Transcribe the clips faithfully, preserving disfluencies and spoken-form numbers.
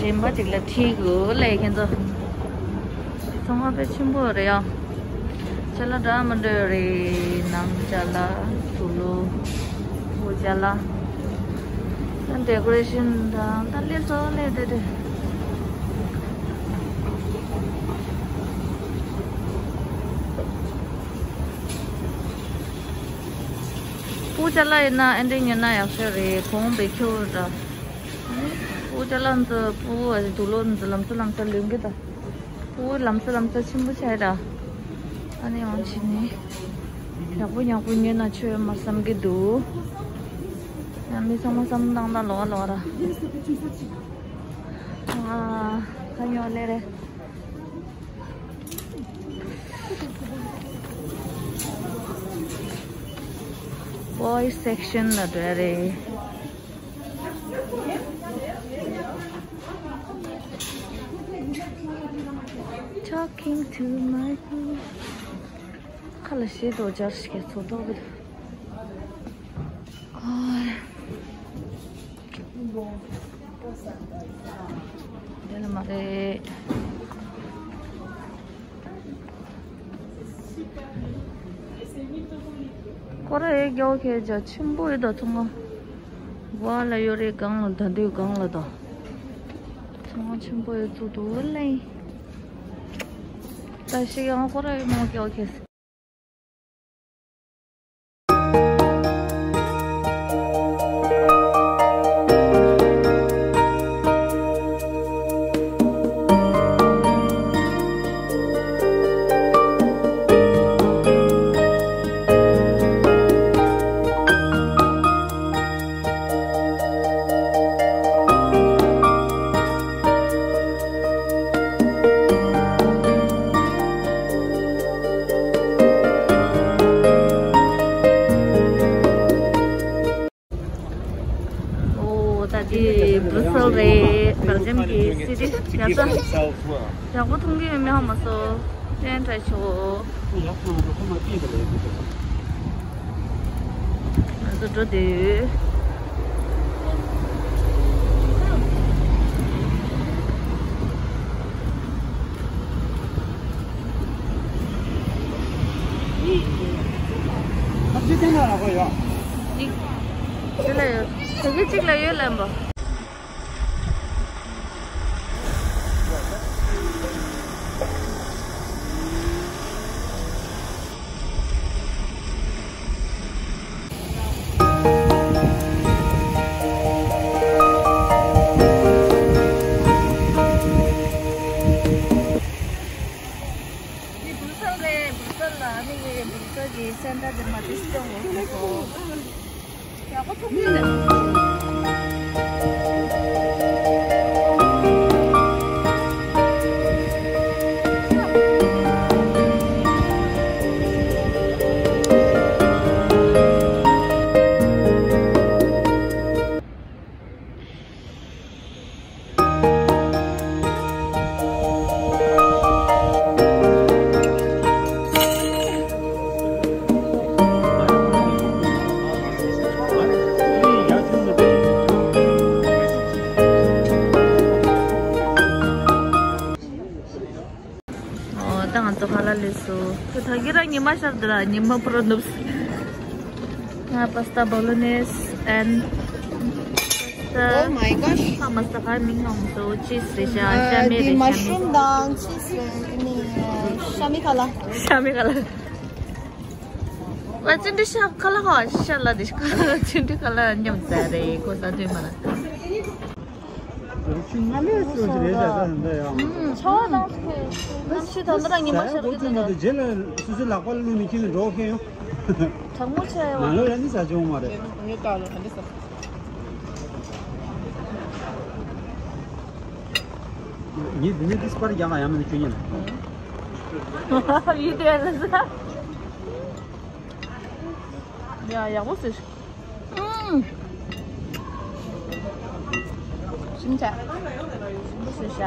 གཞན་པ་ཅིག་ལ་ཁྲིད་དགོས་ལས་ཁྱེད་ཚོ། ཚང་མ་དཔེ་ཆེན་པོ་རེད་ཡ། ཅ་ལག་འདྲ་མི་འདྲ་རེད། ནང་ཅ་ལག་དུག་ལོག་འོ་ཅ་ལག་ད་ཌེ་ཀོ་རེ་ཤན་དང་ད་ལས་སོ་ལས་དེ་དེ། སྤུ་ཅ་ལག་ཡིན་ན་ཨེ་འདྲ་ཉོས་ན་ཡག་ཤོས་རེད། གོང་བེ་ཁྱོ་ར། སྤུ་ཅ་ལག་འཛོ་སྤུ་དུག་ལོག་འཛོ་ལམ་སང་ལམ་སང་ལོན་གི་ད། སྤུ་ལམ་སང་ལམ་སང་ཆེན་པོ་ཆགས་ར། ཨ་ནི་ཡང་ཕྱིན་ནས་ཡག་པོ་ཡག་པོ་ཉོས་ན་ཆོ་ཡོད་མ་བསམ་གི་འདུག་ཡང་མི་ཚང་མ་བསམ་བློ་བཏང་ན་ལོག་ལོག་ར། ཨ་ཁ་ཉོ་ལེ་རེད། Boys section ལ་འགྲོ་ཡ་རེད། Talking to my phone. ཁ་ལ་ཞེ་དྲག་སྦྱར་ཞིག་ཚོ་ཏོག་གི་འདུག་ཨ། དེ་ལ་མ་རེད། ཁོ་ར་ཡེ་རྒྱག་ཁྱེད་ཅག་ཆེན་པོ་ཡོད་ད་ཚང་མ། བ་ལ་ཡོད་རེད་གང་ལ་ད་འདུས་གང་ལ་ད། ཚང་མ་ཆེན་པོ་ཡོད་ཚུལ་འདུག་ལེ། ད་ཞིག་ཡང་ཁོ་ར་ཡེ་མོ་རྒྱག་ཁྱེད། ཨོ། ད་འདི་སྦུ་སེལ་རེད། སྦེལ་ཇམ་གྱི་སི་ཊི། ཡག་ས་ཡག་པོ་མཐོང་གི་ཡོད་མེད་ཧ་མ་སོ། ཏན་ཏྲ་ཆོ། ང་ཚོ་འགྲོ་དུས། ཁ་ཅིག་སྟེང་ན་རག་པ་ཡོད། གཅིག་དེ་ལ་ཡོད། དེ་གི་གཅིག་ལ་ཡོད་ལབ་པ། འདི་སྦུ་སེལ་རེད། སྦུ་སེལ་ལ་ནི་ངས་སྦུ་སེལ་གྱི་སེན་ཊར་དེ་མ་དེ་སྐྱོང་དགོས་སོ། ཡག་པོ་ཐུག་གི་རེད། ཨོ། ད་ང་ཚོ་ཁ་ལག་ལས་སོ། ཁོ་ད་གི་ར་ཉི་མ་ཤར་དུ་ར་ཉི་མ་པུ་རོ་ནུབ། ང་པ་སི་ཏ་བོ་ལོ་ནེ་སི་and pasta. Oh my gosh. ཨ་མ་ས་ཁ་མིང་ནང་སོ་ཅི་སི་རེད་ཤག་ཤ་མེད་རེད་ཤག་མུ་ཤ་རུམ་དང་ཅི་སི་རེད། ཤ་མེད་ཁ་ལག་ཤ་མེད་ཁ་ལག་ང་ཅི་འདྲ་ཤ་ཁ་ལག་ཧ་ཤ་ལ་དེ་ཤ་ཅི་འདྲ་ཁ་ལག་མཉམ་ཟ་རེད་ཁོ་ས་དུས་མ་ལ། ང་ལས་སོ་ཞིག་རེད་ད་ད་ཡང་། ཨུམ། ཚ་བ་དང་ཁོས་གནམ་གཤིས་ད་ལྟ་རང་ཉི་མ་ཤར་གི་འདུག་ད། རྗེས་ལ་སོ་སོའི་ལག་པ་བླུགས་ནས་ཁྱེར་ནས་འགྲོ་མཁན་ཡོང་། གྲང་མོ་ཆེ་ཡོང་། ནང་ལོགས་ཡང་ནི་ཟ་བྱུང་མ་རེད། ངས་བལྟ་ལ་ག་འདྲ་ཟ། ངས་འདི་ནས་ཏིས་པར་རྒྱག་ག་ཡང་མིན་ན་ཁྱོད་ཉན། ཡིད་དེ་ལ་ཟ། ཡ་ཡག་པོ་ཟེར། ཨུམ། ཞིམ་ཆ། ཞིམ་པོ་བཟོས་ཤག་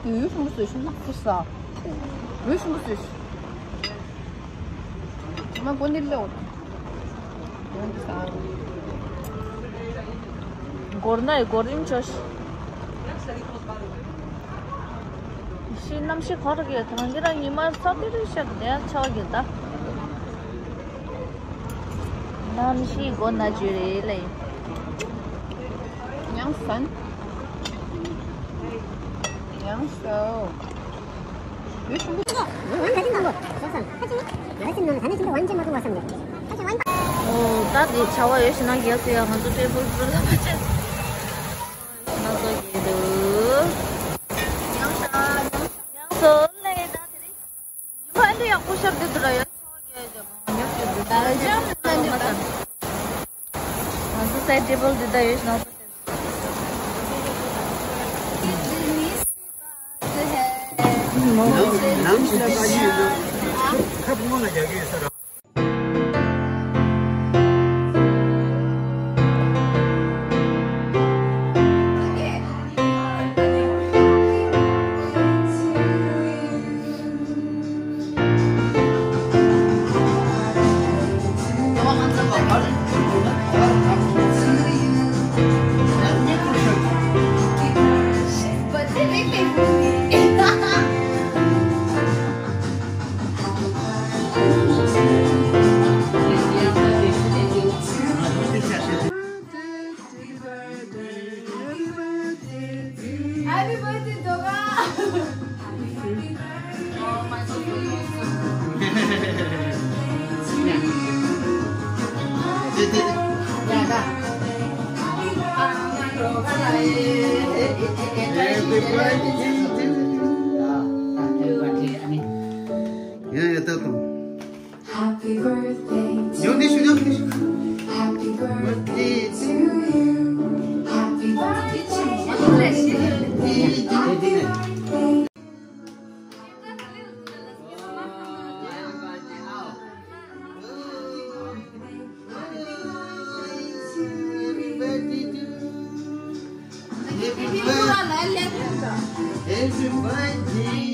འོ་ཞིམ་པོ་བཟོས། ཞིམ་པོ་བཟོས་ཤག་འོ་ཞིམ་པོ་བཟོས་ཤག་ང་མགོ་ནི་ལེའོ། ཡོང་གི་ས། སྒོར་ནའི་སྒོར་རིམ་ཆོ་ཤི། ཤི་གནམ་གཤིས་ཁོ་ར་གི་ཐང་གི་ར་ཉི་མ་ཚ་དེ་རི་ཤག་དེ་ཡང་ཆ་བ་གི་ད། གནམ་གཤིས་སྒོ་ན་བརྗོད་རེད་ལེ། ཡང་སན། ཡང་སོ། ཡོད་ཆུང་། ཨོ་ད་དེ་བྱ་བ་ཡོད་ཤི་ན་རྒྱལ་སྲས་ཡང་ང་ཚོ་ཊེ་བལ་ཟུར་ལ་མ་ཆེ། ང་ཚོ་གི་འདུག་ཡང་ས་ཡང་སོ་ལེ་ད་དེ་རིང་ཕན་དེ་ཡག་པོ་ཤར་དེ་དུ་ར་ཡོད། ང་ཚོ་སའི་ཊེ་བལ་འདི་ད་ཡོད་ཤི་ན། Happy birthday, Doga! Happy birthday to you. Happy birthday to you. Happy birthday to you. Happy birthday. Happy birthday. Happy